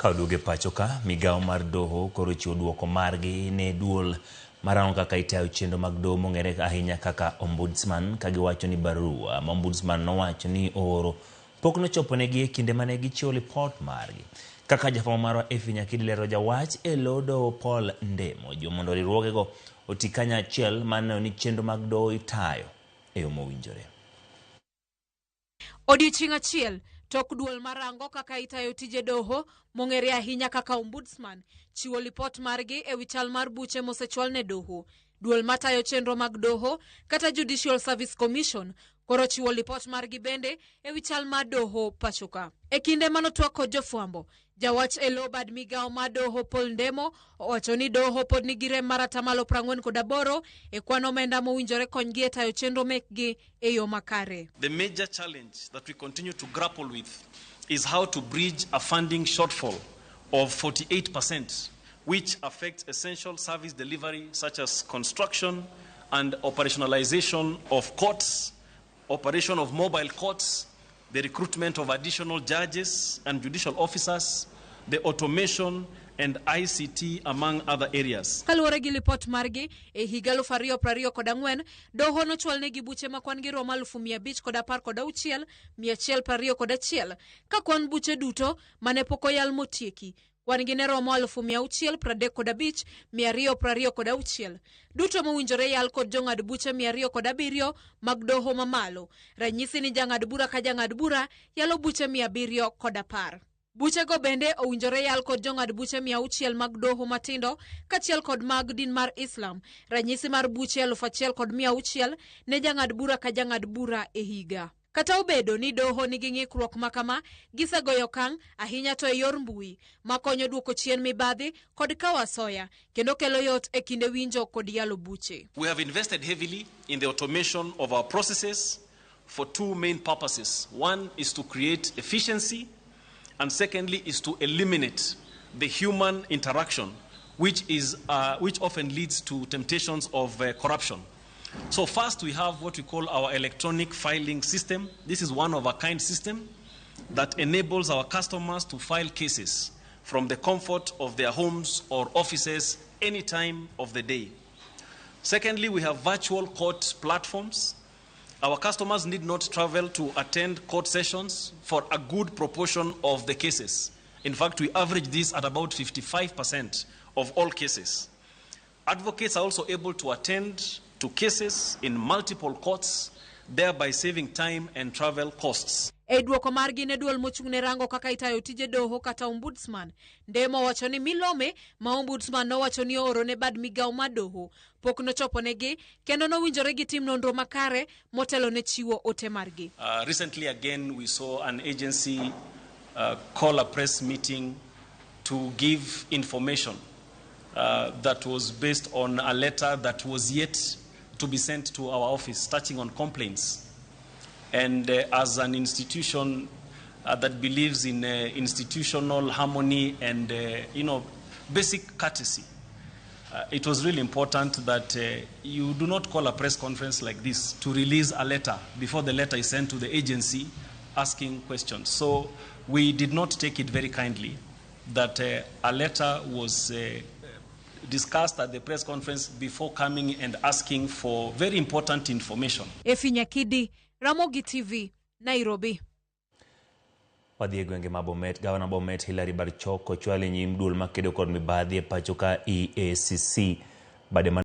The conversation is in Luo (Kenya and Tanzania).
Ka oduogo e pacho ka, migawo mar doho koro ochiwo duoko margi ne duol marango kaka itayo chenro mag doho mong'ere ahinya kaka Ombudsman, ka giwacho ni barua ma Ombudsman nowacho ni ooro pok nochoponegi e kinde mane gichiwo lipot margi. Kaka jafwambo marwa Effie Nyakidi lero, jawach e lo doho Paul Ndemo jiwo mondo riwruogego oti kanyachiel mar neno ni chenro mag doho itayo e yo mowinjore. Odiechieng' achiel tok duol marango kaka itayo tije doho mong'ere ahinya kaka Ombudsman chiwo lipot margi ewi chal mar buche mosechwal ne doho. Duol matayo chenro mag doho kata Judicial Service Commission koro chiwo lipot margi bende ewi chal mar doho pachoka. E kinde manotwak kod jofwambo, jawach e lo bad migawo mar doho Paul Ndemo owacho ni doho pod nigi rem mar atamalo 48 e kwan omenda mowinjore konygi e tayo chenro mekgi e yo makare. The major challenge that we continue to grapple with is how to bridge a funding shortfall of 48%, which affects essential service delivery such as construction and operationalization of courts, operation of mobile courts, the recruitment of additional judges and judicial officers, the automation and ICT, among other areas. Kaluwore gi lipot margi e higa 2024, doho nochwalnegi buche ma kwan gi romo 516,121, ka kwan buche duto mane pok oyal motieki kwan gi ne romo 635,226, duto mowinjore yal kod jong'ad buche 207 mag doho mamalo. Ranyisi ni jang'ad bura ka jang'ad bura yalo buche 710. Buchego bende owinjore yal kod jong'ad buche 600 mag doho matindo kaachiel kod mag din mar Islam. Ranyisi mar buche 1,600 ne jang'ad bura ka jang'ad bura e higa. Kata obedo ni doho nigi ng'ikruok ma kama, gisegoyo okang' ahinya to e yor mbui makonyo duoko chien mibadhi kod kawo asoya kendo kelo yot e kinde winjo kod yalo buche. We have invested heavily in the automation of our processes for two main purposes. One is to create efficiency, and secondly is to eliminate the human interaction, which often leads to temptations of corruption. So first we have what we call our electronic filing system. This is one of a kind system that enables our customers to file cases from the comfort of their homes or offices any time of the day. Secondly, we have virtual court platforms. Our customers need not travel to attend court sessions for a good proportion of the cases. In fact, we average this at about 55% of all cases. Advocates are also able to attend to cases in multiple courts, thereby saving time and travel costs. E duoko margi ne duol mochung' ne rango kaka itayo tije doho kata Ombudsman, Ndemo owacho ni milome ma Ombudsman nowacho ni ooro ne bad migawo mar doho pok nochoponegi kendo nowinjore gitim nonro makare motelo ne chiwo ote margi. Recently again, we saw an agency call a press meeting to give information that was based on a letter that was yet to be sent to our office, touching on complaints. And as an institution that believes in institutional harmony and basic courtesy, it was really important that you do not call a press conference like this to release a letter before the letter is sent to the agency asking questions. So we did not take it very kindly that a letter was discussed at the press conference before coming and asking for very important information. Effie Nyakidi, Ramogi TV, Nairobi. Wadhi e gwenge ma Bomet. Gavana Bomet Hilary Barchok ochwal e nyim duol makedo kod mibadhi e pacho ka EACC bade.